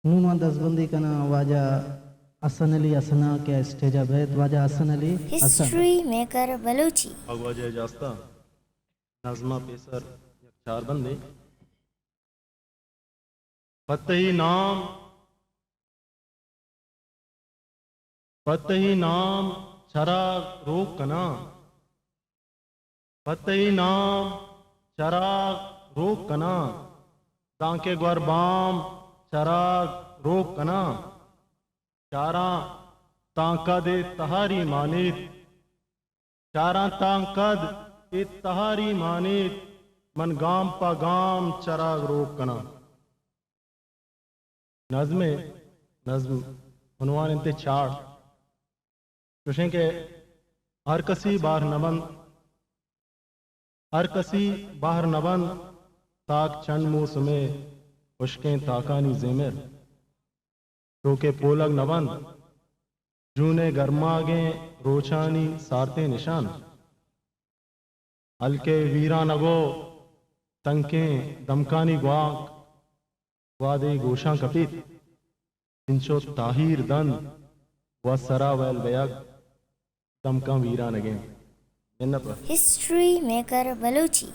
نوں ما دزبندی کناں واجہ حسن علی حسنا کہ اسٹیج ءَ بیت۔ واجہ حسن علی حسن۔ History maker Balochi. واجہ جاستا نظم ءَ پیسر یک چار بندے۔ پہ تئی نام، پہ تئی نام چراگ روک کناں، پہ تئی نام چراگ روک کناں، دانکہ گور بام چراگ روک کناں۔ چاراں تاں کد اے تہاری مانیت، چاراں تاں کد اے تہاری مانیت، من گام پہ گام چراگ روک کناں۔ نظم ءِ، نظم عنوان انت چاڑ۔ چوشیں کہ ہر کسی بہر نہ بنت، ہر کسی بہر نہ بنت، تاک چنڈ موسم ءِ ہشکیں تاکانی زیمر۔ چو کہ پولگ نہ بنت جون ءِ گرماگیں روچانی سارتیں نشان۔ ہلک ءِ ویرانگ ءُ تنکیں دمکانی گوانک وہدے گوشاں کپیت، انچو تاہیر دنت ءُ سرا ویل دیگ دمکاں ویرانگ انت۔ منت وار۔ History maker Balochi.